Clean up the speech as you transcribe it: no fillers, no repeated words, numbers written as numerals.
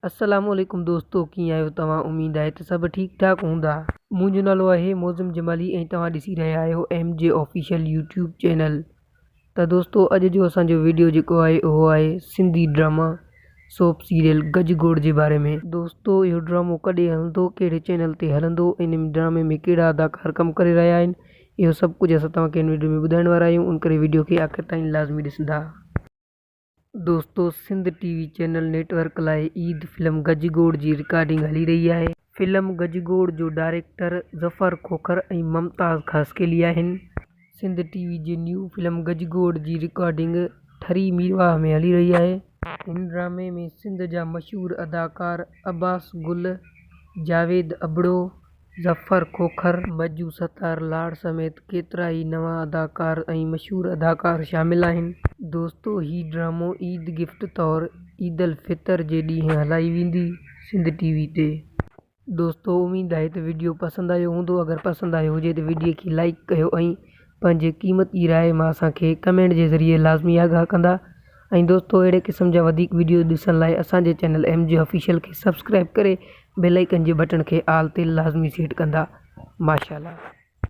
السلام عليڪم دوستو ڪيئن آهيو توهان اميد آهي ته سڀ ٺيڪ ٺاڪ هوندا. منهنجو نالو آهي معظم جمالي ۽ توهان ڏسي رهيا آهيو M J official YouTube channel ته دوستو اڄ جو اسان جو ويڊيو جيڪو آهي اهو آهي سنڌي ڊراما سوپ سيريل گج گوڙ جي باري ۾. دوستو اهو ڊرامو ڪڏهن هلندو ڪهڙي چينل تي هلندو ان ڊرامي ۾ ڪهڙا اداڪار ڪم ڪري رهيا آهن اهو سڀ ڪجهه اسان توهان کي هن ويڊيو ۾ ٻڌائڻ وارا آهيون ان ڪري ويڊيو کي آخر تائين لازمي ڏسندا. دوستو Sindh T V channel network لاء عيد فلم گجگوڙ جي رڪارڊنگ هلي رهي آهي. فلم گجگوڙ جو ڊائريڪٽر ظفر کوکر ۽ ممتاز خاصخيلي آهن. سنڌ ٽي وي جي نيو فلم گجگوڙ جي رڪارڊنگ ٺري ميرواهه ۾ هلي رهي آهي. هن ڊرامي ۾ سنڌ جا مشهور اداڪار عباس گل، جاويد ابڙو، ظفر کوکر، مجو ستار لاڙ سميت ڪيترائي نوان اداڪار ۽ مشهور اداڪار شامل آهن. دوستو هي ڊرامو عيد گفٽ طور عيد الفطر جي ڏينهن هلائي ويندي سنڌ ٽي وي تي. دوستو اميد آهي ته وڊيو پسند آيو هوندو اگر پسند آيو هجي ته وڊيي کي لائيڪ ڪيو ۽ پنهنجي قيمتي راء مان اسان کي ڪمينٽ جي ذريعي لازمي آگاهه ڪندا ۽ دوستو اهڙي قسم جا وڌيڪ وڊيوز ڏسڻ لاء اسان جي چينل ايم جي آفيشل کي سبسڪرائب ڪري بيل آئيڪن جي بٽڻ کي آل تي لازمي سيٽ ڪندا ماشاءالله.